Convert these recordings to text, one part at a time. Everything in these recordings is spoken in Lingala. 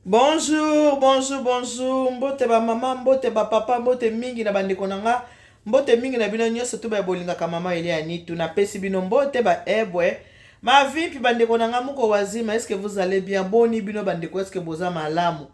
Bonjour, bonjour, bonjour. Mbote ba mama, mbote ba papa, mbote mingi na bandeko na nga, mbote mingi na bino nyonso to ba bolingaka mama Elia Nitu. Napesi bino mbote ba ebwe. Mavipi bandeko na nga muko wazima, est-ce que vous allez bien? Boni bino bandeko, est-ce que boza malamu?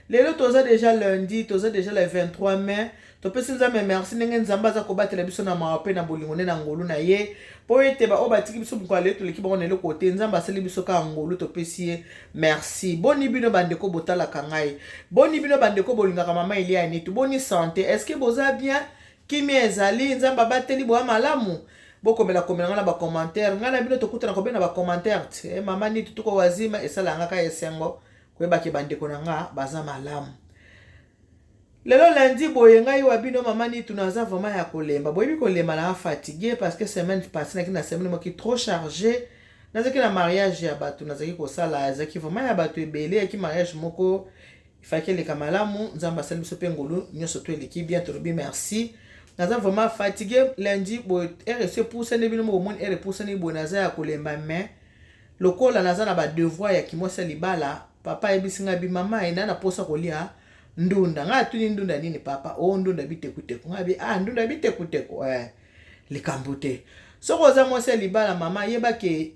Lelo toza déjà lundi, toza déjà le 23 mai. Topesi Nzambe merci ndenge Nzambe aza kobatela biso na mawa mpe na bolingo nde na ngolu na ye, mpo ete baoyo batiki biso mokolo lelo toleki bango na eloko te. Nzambe asali biso kaka ngolu, topesi ye merci. Boni bino bandeko botalaka ngai, boni bino bandeko bolingaka mama Elia Nitu, boni santé, est ce que boza bien? Kimia ezali, Nzambe abateli, boya malamu. Bokomela komela ngai na bacommentaire, ngai na bino tokutana kobe na bacommentaire te. Eh, mama Nitu tuko wazima, esalaka kaka esengo koyebake bandeko na nga baza malamu. Lelo lundi boye, ngai wa bino mama Nitu naza vraiment ya kolemba. Boyebi kolemba na fatigué parce que semaine passée naki na semaine moki trop chargé. Nazalaki na mariage ya bato, nazalaki kosala, ezalaki vraiment ya bato ebele, yaki mariage moko ifaki eleka malamu. Nzambe asali biso mpe ngolu, nyonso to eleki bien, tolobi merci. Naza vraiment fatigué lundi boye, heure esi epusani, bino moko bomoni heure epusani boye, naza ya kolemba. Mais lokola naza na badevoir ya kimwasi ya libala, papa ayebisi ngai bi mama ye na na posa kolia ndunda. Ngai atuni: "Ndunda nini, papa?" "O, ndunda bitekuteku." Ngai bi: "Ah, ndunda bitekuteku, eh, likambo te." Soki oza mwasi ya libala, mama, yebake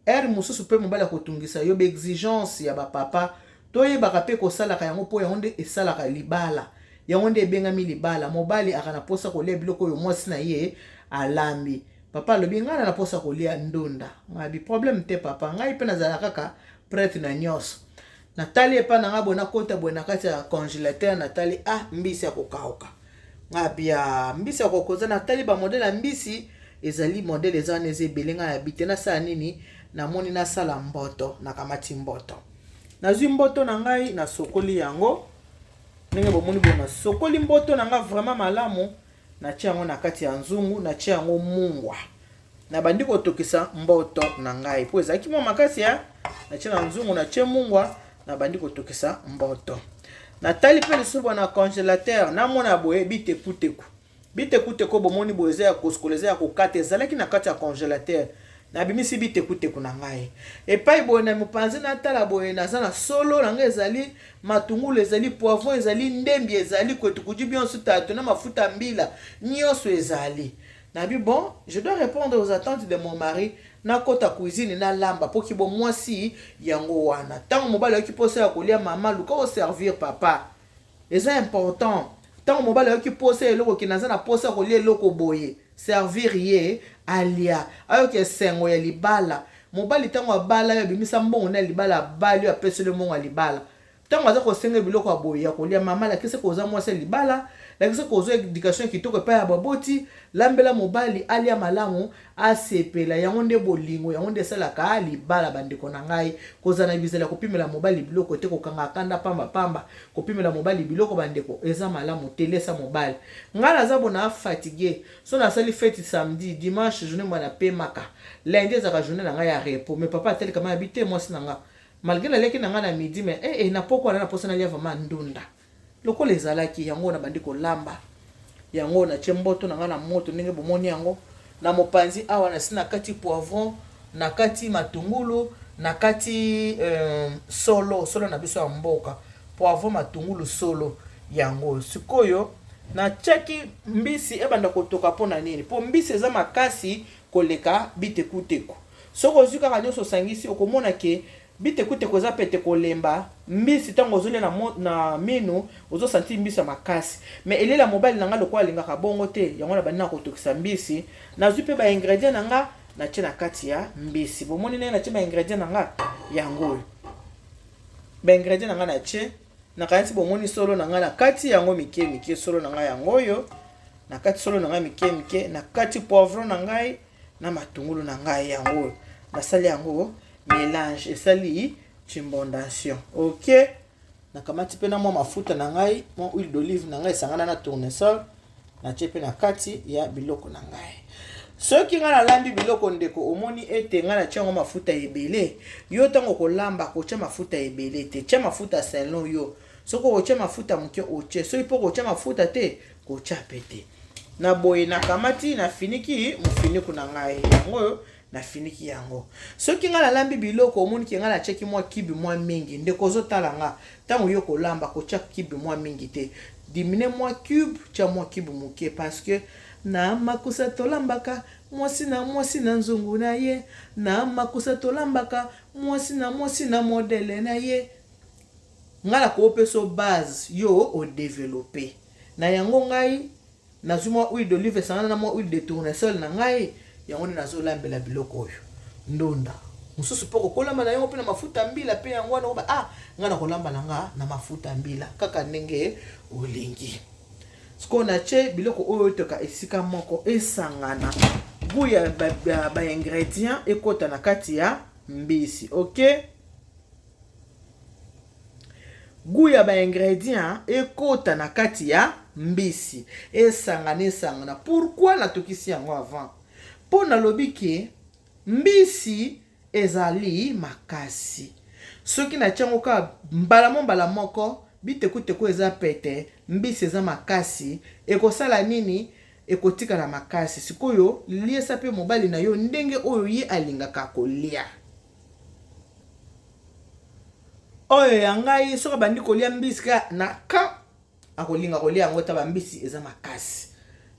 heure mosusu mpe mobali akotungisa yo. Baexigence ya bapapa, toyebaka mpe kosalaka yango, mpo yango nde esalaka libala, yango nde ebengami libala. Mobali aka na mposa kolia biloko oyo mwasi na ye alambi. Papa alobi: "Ngai na na mposa kolia ndunda." Ngai bi: "Problème te, papa, ngai mpe nazala kaka prête na nyonso." Natali epai na ngai boye, nakota boye na kati ya congélateur, natali: ah, mbisi ya kokauka. Ngai bia mbisi ya kokoza. Natali bamodele ya mbisi ezali, modele eza wana, eza ebele. Ngai yabi te, nasala nini? Namoni nasala mboto. Nakamati mboto, nazwi mboto na ngai, nasokoli yango ndenge bomoni boye. Nasokoli mboto na ngai vraiment malamu, natia yango na kati ya nzungu, natia yango mungwa, nabandi kotokisa mboto na ngai mpo ezalaki mwa makasi ya. Natie na nzungu, natie mungwa, nabandi kotokisa mboto. Natali mpe lisusu na congélateur, namona boye bitekuteku. Bitekuteku bomoni boye eza ya kosukola, eza ya kokata, ezalaki na kati ya congélateur. Nabimisi bitekuteku na ngai epai boye na mopanzi, natala boye, naza na solo na ngai, ezali matungulu, ezali poivron, ezali ndembi, ezali kwetukuji bionso tatu na mafuta mbila, nyonso ezali. Nabi: "Bon, je dois répondre aux attentes de mon mari." Nakota cuisine, nalamba, mpo kibo mwasi yango wana. Ntango mobali ayoki mposa ya kolia, mama, luka oservir papa, eza important. Ntango mobali ayoki mposa ya eloko, okende, aza na mposa ya kolia eloko boye, servir ye alia, ayoki esengo ya libala. Mobali ntango abala yo, abimisa mbongo na libala, abali oyo, apeseli mbongo ya libala, ntango aza kosenga biloko ya boye ya kolia, mama, lakisa koza mwasi ya libala, lakisa kozwa éducation ya kitoko epai ya baboti. Lambela mobali alia malamu, asepela. Yango nde bolingo, yango nde esalaka libala. Bandeko na ngai, kozala na bizala ya kopimela mobali biloko te, kokanga kanda pambapamba, kopimela mobali biloko, bandeko, eza malamu te. Lesa mobali. Ngai naza bona fatigué. So nasali fête samedi, dimanche journée mwa napemaka, lundi ezalaka journée na ngai ya repos. Mais papa atelikama yabi te, mwasi na nga, malgré naliaki na ngai na midi, mais eh, eh, na poko wana naposa nalia vraiment ndunda. Lokola ezalaki yango, nabandi kolamba yango, natie mboto na ngai na moto ndenge bomoni yango na mopanzi awa. Nasi na kati poivron, na kati matungulu, na kati solo, solo na biso ya mboka, poivron, matungulu, solo. Yango sikoyo natiaki mbisi ebanda kotoka. Mpo na nini? Mpo mbisi eza makasi koleka bitekuteku. Soki ozwi kaka nyonso osangisi, okomona ke bitekuteku eza pete kolemba. Mbisi ntango ozolia na minu, ozosanti mbisi ya makasi. Mais elela mobali na nga lokola alingaka bongo te, yango na bandi na kotokisa mbisi. Nazwi mpe baingrédient na nga, natie na kati ya mbisi. Bomoni ndenge natie baingrédient na nga, yango oyo baingrédient na nga natie. Nakanisi bomoni solo na ngai na kati yango mike mike. Solo na ngai yango oyo na kati, solo na ngai mike mike na kati, poivron na ngai na matungulu na ngai yango oyo. Nasali yango mélange, esali chimbondation. Ok, nakamati mpe na mwa mafuta na ngai, mwa huile d'olive na ngai esangana na tournesol, natie mpe na kati ya biloko na ngai. Soki ngai nalambi biloko, ndeko, omoni ete ngai natia yango mafuta ebele, yo ntango kolamba kotia mafuta ebele te, tia mafuta selon yo. Soki okotia mafuta moke, otie. Soki mpo kotia mafuta te, kotia pe te. Na boye nakamati, nafiniki mofiniku na ngai yango oyo. Nafiniki yango. Soki ngai nalambi biloko, omoni ke ngai natiaki mwa cube mwa mingi. Ndeko ozotala nga, tango yo okolamba, kotia cube mwa mingi te. Diminuer mwa cube, tia mwa cube moke parce que na makusa tolambaka, mwasi na mwasi na nzungu na ye. Na makusa tolambaka, mwasi na mwasi na modèle na ye. Ngai nakopesa yo base, yo o developper. Na yango ngai Nazwi mwa huile d'olive esangana na mwa huile de tournesol na ngai, yango nde nazolambela biloko oyo. Ndunda mosusu mpe okokolamba na yango mpe na mafuta ya mbila mpe yango wana okoba ah ngai nakolamba na nga na mafuta ya mbila kaka ndenge olingi. Sikoyo natie biloko oyo etoka esika moko esangana gout ya ba, ba, ba ingredient ekota na kati ya mbisi ok. Gout ya ba ingredients ekota na kati ya mbisi esangana esangana. Pourquoi natokisi yango avant? Po nalobi ke mbisi ezali makasi, soki natie yango kaka mbala mo mbala moko bitekuteku eza pete, mbisi eza makasi, ekosala nini? Ekotikala makasi. Sikoyo liesa pe mobali na yo ndenge oyo ye alingaka kolia. Oyo ya ngai soki abandi kolia mbisi kaka na kan akolinga kolia yango ta bambisi eza makasi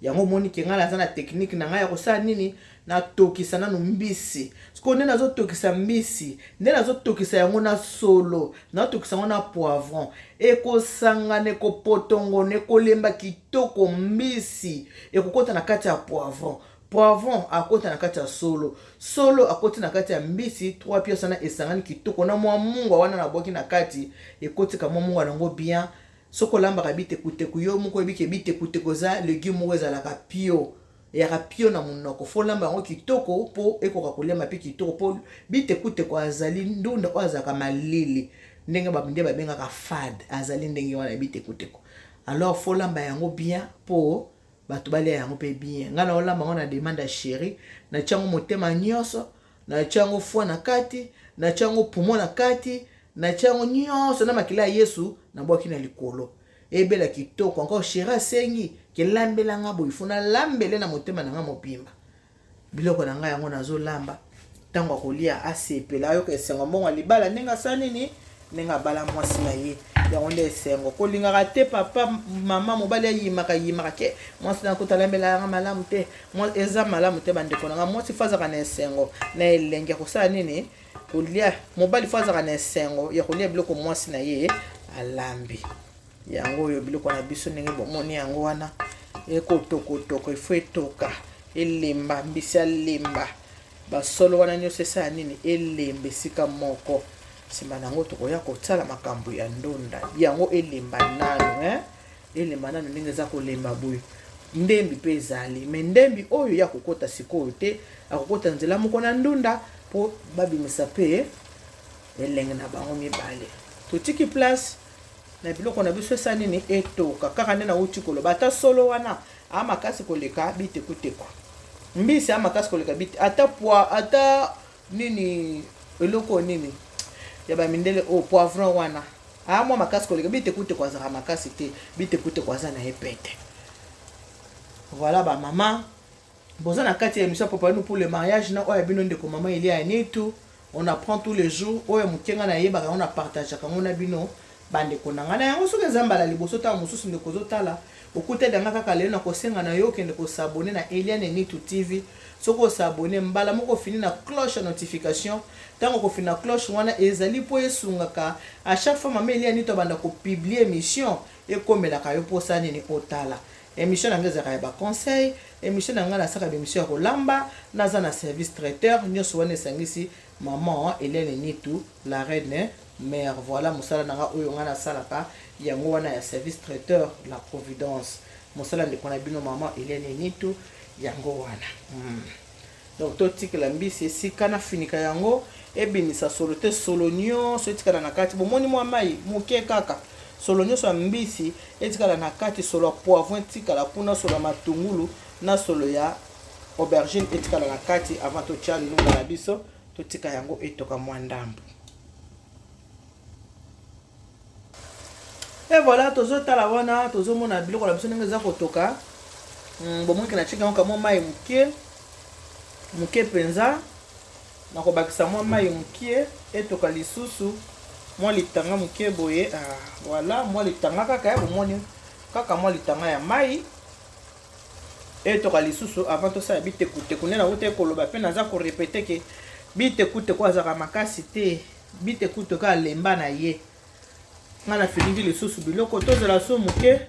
yango omoni ke ngai naza na technique na ngai ya kosala nini natokisa nanu mbisi sikoyo nde nazotokisa mbisi nde nazotokisa yango na solo nazotokisa yango na poivron ekosangana ekopotongona ekolemba kitoko mbisi ekokota na kati ya poivron Poivron akota na kati ya solo, solo akoti na kati ya mbisi, trois pièces wana esangani kitoko na mwa mungwa wana nabwaki na kati, ekoti ka mwa mungwa nango bien. Soki olambaka bitekuteku yo moko oyebi ke bitekuteku eza legume moko ezalaka pio, eyaka pio na monoko, faut olamba yango kitoko po ekoka koliama pe kitoko po bitekuteku azali ndunda oyo azalaka malili ndenge ba nde babengaka fade, azali ndenge wana ya bitekuteku. Alors faut olamba yango bien po Batu balia yango pe bien. Nga nao lamba yango na demande ya cherie, na tia yango motema nioso, na tia yango foie na kati, na tia yango poumon na kati, na tia yango nionso na makila ya Yesu na bwaki na likolo. Ebela kitoko encore cherie asengi ke lambela nga boye, faut na lambele na motema na nga mobimba. Biloko na ngai yango nazo lamba tango akolia asepela ayoka esengo mbongo ya libala ndenge asala nini ndenge abala mwasi na ye yango nde esengo kolingaka te papa mama mobali ayimaka yimaka ke mwasi na kota alambela yanga malamu te eza malamu te bandeko na nga mwasi fo azalaka na esengo na elengi ya kosala nini kolia mobali fo azalaka na esengo ya kolia biloko mwasi na ye alambi Yango oyo biloko na biso ndenge bomoni yango wana ekotokotoko ifo etoka elemba mbisi alemba basolo wana nyonso esala nini elemba esika moko nsima na yango tokoya kosala makambo ya ndonda yango elemba nanu eh? elemba nanu ndenge eza kolemba boye ndembi mpe ezali me ndembi oyo ye akokota sikoyo te akokota nzela moko na ndunda mpo babimisa mpe elenge na bango mibale totiki place na biloko na biso esala nini etoka kaka nde nauti koloba ata solo wana a makasi koleka bitekuteku mbisi a makasi koleka bite ata poi ata nini eloko nini ya bamindele oyo oh, poivron wana a mwa makasi koleka bitekuteku azalaka makasi te bitekuteku aza na ye pete voilà bamama Boza na kati ya emission Préparez-nous pour le mariage na oyo ya bino ndeko maman Elia ya Nitu. On apprend tous les jours. Oyo moke nga nayebaka yango na partageaka yango na bino bandeko na ngai. Na yango soki eza mbala liboso ntango mosusu ndeko ozotala okuteli nga kaka lelo na kosenga na yo okende kosabone na Eliane Nitu TV. Soki osabone mbala moko ofini na cloche ya notification. Ntango okofina cloche wana ezali mpo esungaka à chaque fois mama Elia Nitu abanda kopublier emission ekomelaka yo mposa nini otala. Emission na nga ezalaka ya ba conseil, emission na nga nasalaka ba emission ya kolamba, naza na service traiteur, nionso wana esangisi maman Helène Nitu la reine mère. Voilà mosala na nga oyo nga nasalaka yango wana ya service traiteur la providence. Mosala ndeko na bino maman Helène Nitu yango wana. Donc totikela mbisi esika nafinika yango ebimisa solo te, solo nyonso etikala na kati. Bomoni mwa mai moke kaka, solo nyonso ya mbisi etikala na kati, solo ya poivron etikala kuna, solo ya matungulu na solo ya aubergine etikala na kati avant totia ndunda na biso, totika yango etoka mwa ndambo. Et voilà, tozotala wana, tozomona biloko na biso ndenge eza kotoka. Bomoni ke natiaki yango kamwa mai moke moke mpenza. Nakobakisa mwa mai mokie etoka lisusu mwa litanga mokie boye. Ah, voilà, mwa litanga kaka ya bomoni kaka mwa litanga ya mai etoka lisusu avant tosala bitekuteku. Nde nawutaki koloba mpe naza korepete ke bitekuteku azalaka makasi te, bitekuteku alemba na ye. Nga nafilingi lisusu biloko, tozela so moke.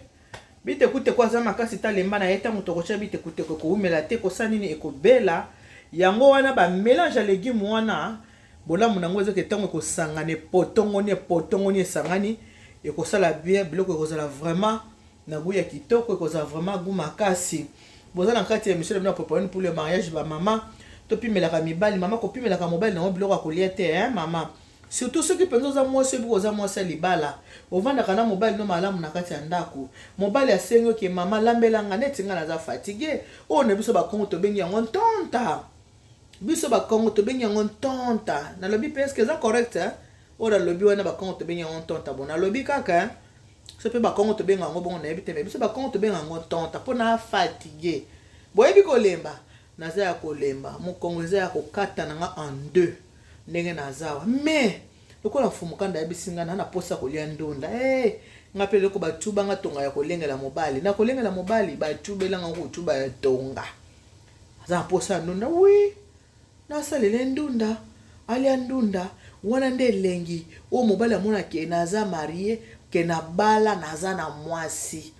Bitekuteku aza makasi te, alemba na ye. Ntango tokotya bitekuteku ekowumela te, kosala nini, ekobela. Yango wana ba mélange ya légume wana, bolamu nango ezaki ntango ekosangana, epotongoni epotongoni esangani, ekosala bien. Biloko ekozala vraiment na goût ya kitoko, ekozala vraiment goût makasi. Boza na kati ya émission na bino ya préparé pour le mariage. Bamama, topimelaka mibali. Mama, kopimelaka mobali nango biloko ya kolia te, hein, mama. Surtout soki mpenza oza mwasi, oyebi oza mwasi ya libala, ovandaka na mobali no malamu na kati ya ndako. Mobali asengi oke: "Mama, lambelanga neti ngai naza fatigué." Oyo na biso Bakongo tobengi yango ntonta. Biso Bakongo tobengi yango ntonta. Nalobi mpe, est-ce eza correct, hein? Oyo nalobi wana, Bakongo tobengi yango ntonta. Bon, nalobi kaka so mpe Bakongo tobenga yango bongo, nayebi te. Me biso Bakongo tobenga yango ntonta mpo na fatigue. Boyebi kolemba, naza ya kolemba, mokongo eza ya kokata na nga en deux ndenge naza awa. Mais lokola mfumu kanda ayebisi nga na posa kolia ndunda, hey, nga mpe eloko batubanga tonga ya kolengela mobali, na kolengela mobali batubelanga kotuba ya tonga. Aza na posa ya ndunda, oui, nasalela ndunda, alia ndunda wana nde elengi oyo mobali amona ke naza mariée, ke nabala, naza na mwasi.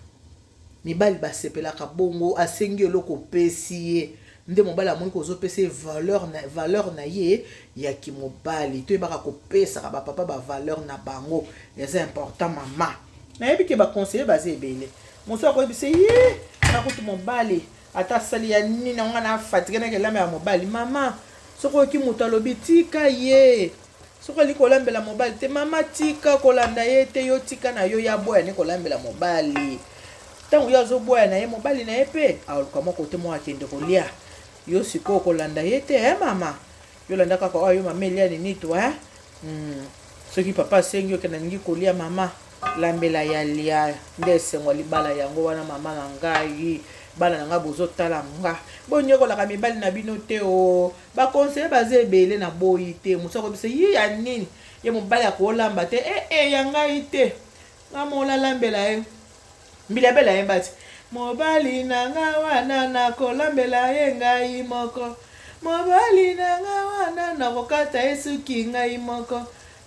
Mibali basepelaka bongo. Asengi eloko, opesi ye, nde mobali amoni kozopesa ye valeur na, valeur na ye ya kimobali. Toyebaka kopesaka bapapa bavaleur na bango, eza important. Mama, nayebi ke baconseiller baza ebele. Mosu akoyebisa ye nakutu mobali ata asali ya nini, yango na fatigué, nake elamba ya mobali. Mama, soki oyoki moto alobi, tika ye. Soki olingi kolambela mobali te, mama, tika kolanda ye te. Yo tika na yo ya boya ne kolambela mobali. Ntango yo azoboya na ye, mobali na ye mpe aluka moko te, moko akende kolia. Yo sikoyo kolanda ye te, e mama. Yo landa kaka oyo yo mama elia nini to, Soki papa asengi, okende, alingi kolia, mama, lambela ya lia. Nde esengo ya libala yango wana. Mama na ngai, bana na ngai, bozotala nga, bonyokolaka mibali na bino te. O baconseiller baza ebele, na boyi te. Mosu akobisa ye ya nini, ye mobali akolamba te. E e ya ngai te, nga molalambela ye. Mbila bela yemba ti: "Mobali na nga wana, nakolambela ye ngai moko. Mobali na nga wana, nakokata ye suki ngai moko.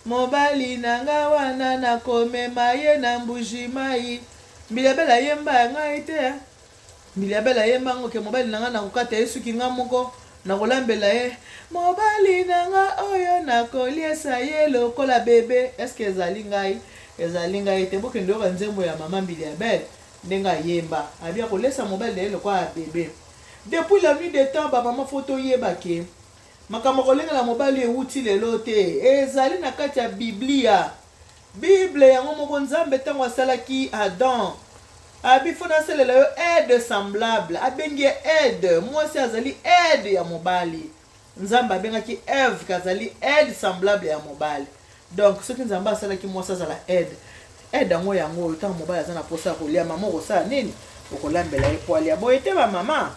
Mobali na nga wana, nakomema ye na Mbuji Mai." Mbila bela yemba ya ngai te. Mbila bela yemba ngo ke: "Mobali na nga, nakokata ye suki nga moko, nakolambela ye. Mobali na nga oyo, nakoliesa ye lokola bebe." Est-ce ezali ngai? Ezali ngai te. Bokende yoka nzembo ya mama Mbili ya Bele, ndenge ayemba abi akolesa mobali na ye lokola ya bebe. Depuis la nuit des temps, bamama, faut toyeba ke makambo kolengela mobali ewuti lelo te, ezali na kati ya Biblia. Bible yango moko, Nzambe ntango asalaki Adam, abi: "Faut nasalela yo aide semblable." Abengi ye aide. Mwasi azali aide ya mobali. Nzambe abengaki Eve kazali aide semblable ya mobali. Donc soki Nzambe asalaki mwasi azala aide, aide yango yango oyo. Ntango mobali aza na mposa ya kolia, mama, okosala nini? Okolambela ye po alia. Boye te, bamama?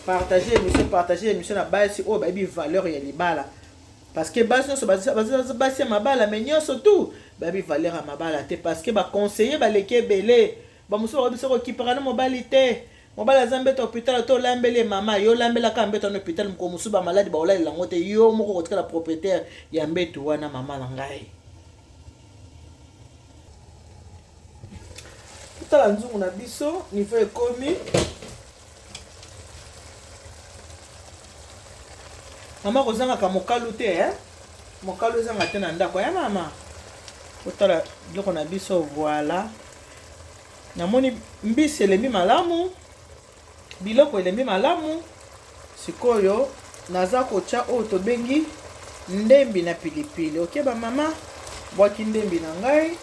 Partage émission, partage émission na basi oyo bayebi valeur ya libala, parce que basi nyonso baza basi ya mabala, mais nyonso tu bayebi valeur ya mabala te, parce que baconseiller baleki ebele. Bamosusu bakoyebi soki okipaka na mobali te, mobali aza mbeto hôpital to olambeli. Mama, yo olambelaka mbeto na hôpital, moko mosusu bamaladi baolalela yango te, yo moko kotikala propriétaire ya mbeto wana. Mama na ngai, totala nzungu na biso niveau ekomi. Mama, kozangaka mokalu te, eh? Mokalu ezanga te na ndako ya mama. Totala biloko na biso. Voilà, namoni mbisi elembi malamu, biloko elembi malamu. Sikoyo naza kotya oyo tobengi ndembi na pilipili. Ok, bamama, bwaki ndembi na ngai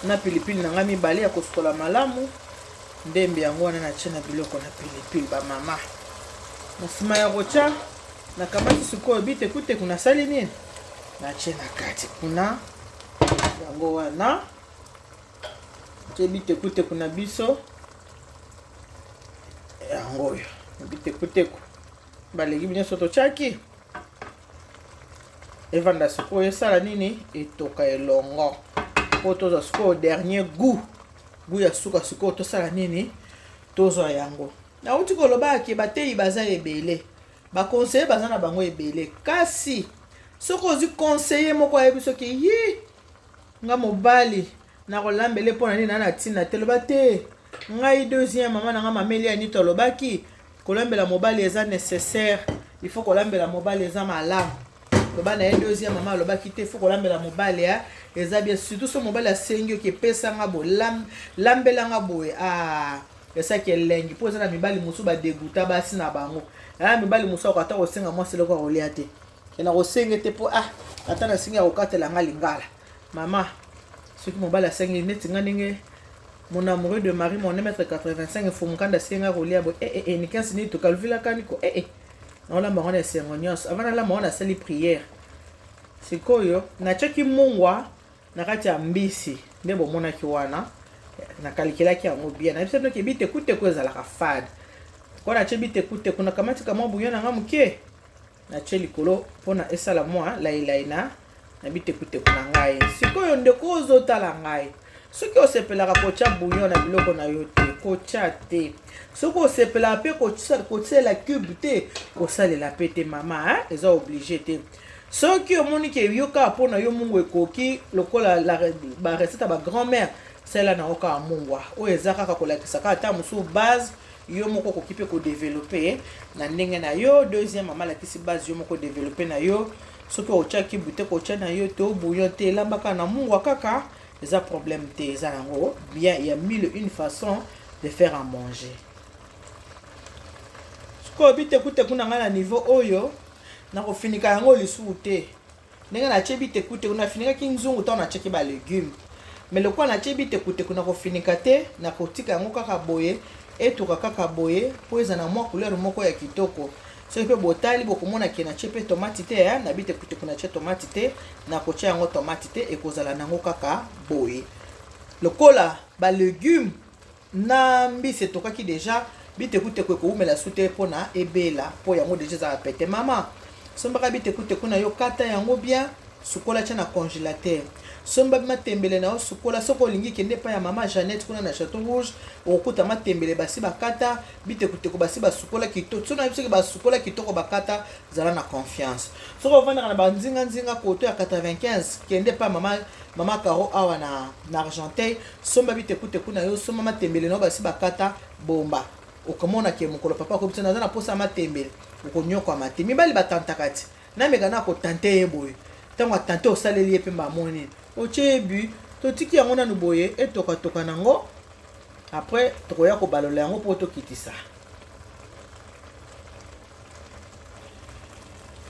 na pilipili na ngai mibale ya kosukola malamu. Ndembi yango wana natie na biloko na pilipili. Bamama, na nsima ya kotya, nakamati sikoyo bitekuteku. Nasali nini? Natie na kati kuna. Yango wana tie bitekuteku na biso. Yango oyo bitekuteku, baleki nyonso totiaki. Evanda sikoyo esala nini? Etoka elongo mpo tozwa sikoyo dernier goût, goût ya suka. Sikoyo tosala nini? Tozwa yango. Nauti koloba ke bateyi baza ebele, baconseiller baza na bango ebele, kasi soki ozwi conseiller moko ayebi soki yi nga mobali nakolambele mpo na nini na na ntina te, loba te. Ngai deuxième mama na nga, mameli ya nito, alobaki kolambela mobali eza nécessaire, il faut kolambela mobali eza malamu. Loba na ye deuxième mama alobaki te, faut kolambela mobali ya eza bien, surtout so mobali asengi oki epesanga boye, lambelanga boye. Ah, esaki elengi mpo eza na mibali mosusu badeguta basi na bango. Aya mibali mosusu ako ata kosenga mwasi eloko ya kolia te, kena kosenge te mpo ah, ata nasengi ya kokatela nga lingala. Mama, soki mobali asengi neti nga ndenge mon amoureux de mari, mon 1m85, efumukanda, asenga kolia boye, eh, eh, eh, nikansi nini tokalvilaka ko, eh, eh. Naolamba ngo na esengo nyonso. Avant nalamba ngo, nasali prière. Sikoyo natiaki mungwa na kati ya mbisi nde bomonaki wana, nakalikelaki yango bien. Nayebisa bino ke bitekuteku ezalaka fade ko. Natie bitekuteku, nakamati ka mwa bouillon na nga moke, natie likolo mpona esala mwa lailai na bitekuteku na ngai. Sikoyo ndeko ozotala ngai, soki osepelaka kotya bouillon na biloko na yo te, kotya te. Soki osepelaka mpe kotiela cube te, kosalela mpe te. Mama, eza obligé te. Soki omoni ke yo kaka mpo na yo mungwa ekoki lokola barecette ya bagrand-mère, salela nango kaka mungwa. Oyo eza kaka kolakisa kaka ata mosusu base, yo moko okoki mpe kodévelopper na ndenge na yo. Deuxième mama alakisi base, yo moko développer na yo. Soki otiaki bute, kotya na yo te bouillon te, elambaka na mungwa kaka, eza problème te, eza nango bien. Il y a mille une façon de faire à manger. Sikoyo bitekuteku na ngai na niveau oyo, nakofinika yango lisusu te. Ndenge natie bitekuteku, nafinikaki nzungu ntango natiaki balégume, mais lokola natie bitekuteku, nakofinika te. Nakotika yango kaka boye, etoka kaka boye mpo eza na mwa couleur moko ya kitoko. Soki mpe botali, bokomona ke natie mpe tomate te na bitekuteku. Natie tomate te, nakotia yango tomate te, ekozala nango kaka boye. Lokola balégume na mbisi etokaki déjà, bitekuteku ekowumela su te mpona ebela, mpo yango déjà ezala pete. Mama, sombaka bitekuteku na yo, kata yango bien, sukola, tia na congélateur. Somba matembele na yo, sukola. Soki olingi, kende epai ya mama Jeannette kuna na Château Rouge, okokuta matembele basi bakata, bitekuteku basi basukola kitoko. So nayebi soki basukola kitoko, bakata, zala na confiance. Soki ovandaka na banzinganzinga koto ya 95, kende epai mama Caro awa na Argenteuil, somba bitekuteku na yo, somba matembele na yo basi bakata, bomba. Okomona ke mokolo papa akobi naza na posa ya matembele, okonyokwama te. Mibali batantaka ti nameka na kotante ye boye. Ntango atante, osaleli ye mpe mbamoni otie ye bu. Totiki yango nanu boye, etokatoka nango, après tokoya kobalola yango mpo tokitisa.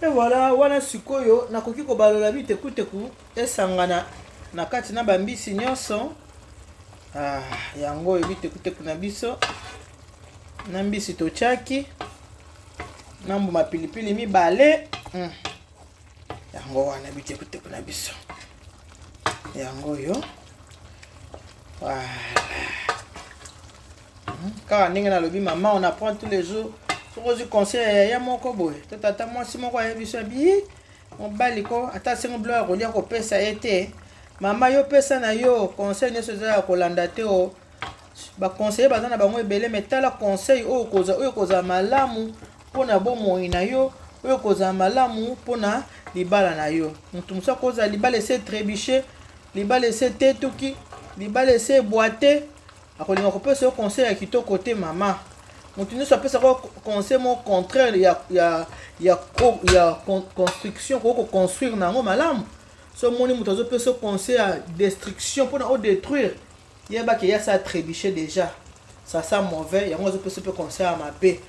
Et voilà, wana sikoyo nakoki kobalola bitekuteku esangana na kati na bambisi nyonso. Ah, yango oyo bitekuteku na biso na mbisi totiaki na mbuma pilipili mibale. Yango wana bitekuteku na biso, yango oyo. Voilà, kaka ndenge nalobi, mama, on apprend tous les jours. Soki ozwi conseil ya yaya moko boye to tata mwasi moko ayebi so abi mobali ko ata asengo biloko ya kolia, kopesa ye te. Mama, yo pesa na yo conseil nyonso eza ya kolanda te. O baconseiller baza na bango ebele, mais tala conseil oyo kozwa, oyo kozala malamu mpona bomoi na yo, oyo kozala malamu mpona libala na yo. Moto mosusu akozala libala ese trébuché, libala ese tetuki, libala ese ebwa te, akolinga kopesa yo conseil ya kitoko te. Mama, moto nyonso apesaka conseil moko contraire ya construction, koki koconstruire na yango malamu. So omoni moto azopesa conseil ya destruction mpona odétruire, yebaki ya sa trébuché déjà, ça sent mauvais. Yango azopesa mpe conseil ya mabe.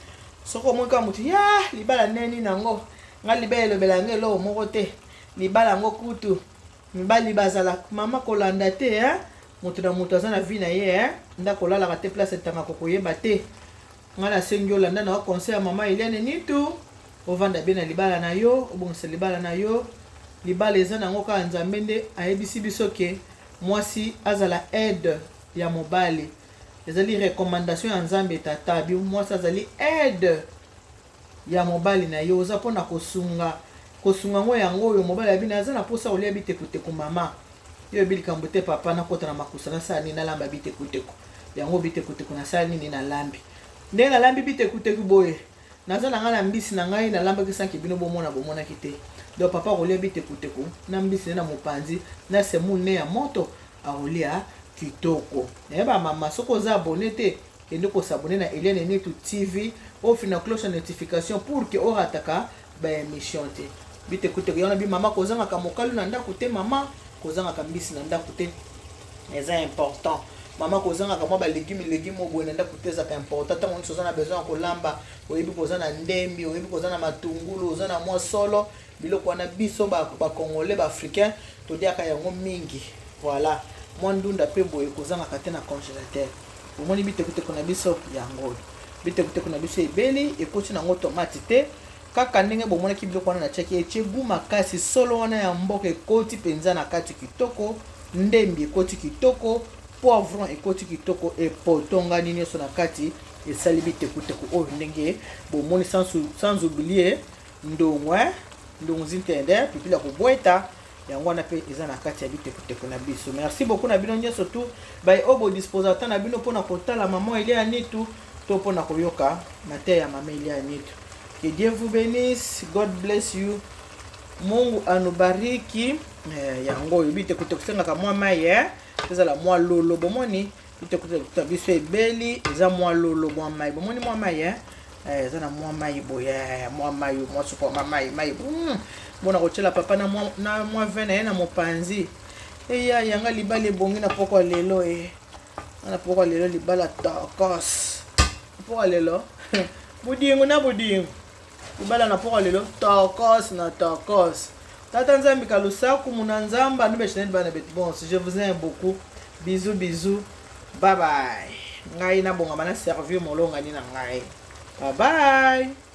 Soki omoni kaka motu ya libala neni nango, nga libala elobela yango eloko moko te, libala yango kutu mibali bazala, mama, kolanda te, eh? Moto na moto aza na vie na ye, eh? Ndako olalaka te, place etangaka koyeba te. Ngai nasengi olanda na conseil ya mama Eliane Nitu, ovanda bien na libala na yo, obongisa libala na yo. Libala eza nango kaka Nzambe nde ayebisi biso ke mwasi azala aide ya mobali. Ezali recommandation ya Nzambe Tata bi, mwasi azali aide ya mobali na ye. Oza mpona kosunga. Kosunga ngo yango oyo mobali abi naza na posa kolia bitekuteku mama. Yo oyebi likambo te papa nakota na makusa nasala nini nalamba bitekuteku. Yango bitekuteku nasala nini nalambi. Ndenge nalambi bitekuteku boye naza na ngai na mbisi na ngai nalambaki sanke bino bomona bomonaki te. Donc papa akolia bitekuteku na mbisi ne na mopanzi na semoule ne ya moto akolia kitoko. Eh ba mama soki oza abonne te kende ko s'abonner na Eliane Nitu TV ofina cloche ya notification pour que orataka ba emission te. Bitekuteku yango na bi mama kozangaka mokalu na ndaku te mama kozangaka mbisi na ndaku te eza important mama kozangaka mwa ba legume legume oyo boye na ndaku te ezaka important ntango nyonso oza na besoin ya kolamba oyebi koza na ndembi oyebi koza na matungulu oza na mwa solo biloko wana biso ba congolais ba africain toliaka yango mingi voilà mwa ndunda mpe boye kozangaka te na congélateur omoni bitekuteku na biso yango oyo bitekuteku na biso ebeli ekoti nango tomate te kaka ndenge bomonaki biloko wana natiaki etie gu makasi solo wana ya mboka ekoti mpenza na kati kitoko ndembi ekoti kitoko poivron ekoti kitoko epotongani nyonso na kati esali bitekuteku oyo ndenge bomoni sans oublier ndongo eh? Ndongo zintende pipili ya kobweta yango wana mpe eza na kati ya bitekuteku na biso. Merci beaucoup na bino nyonso tu baye oyo bodisposa ata na bino mpona kotala mama Elia Nitu to mpona koyoka mateya ya mama Elia Nitu. Que Dieu vous bénisse, God bless you. Mungu anubariki. Eh, yango oyo bitekuteku sengaka mwa mai eh? Ezala mwa lolo bomoni bitekuteku biso ebeli eza mwa lolo mwa mai bomoni mwa mai eh? Eh, eza na mwa mai boye eh, mwa mai mwa supu mwa mai mai mpona kotyela papa na mwa, na mwa vin na ye na mopanzi eya yanga libala ebongi na pokwa lelo e na pokwa lelo libala tokos pokwa lelo budingu na budingu libala na pokwa lelo tokos na tokos tata nzambi kalusaku muna nzamba nubeshinedi bana betu bonso je vous aime beaucoup bisous bisous bye bye ngai nabongama na servir molongani na ngai bye bye.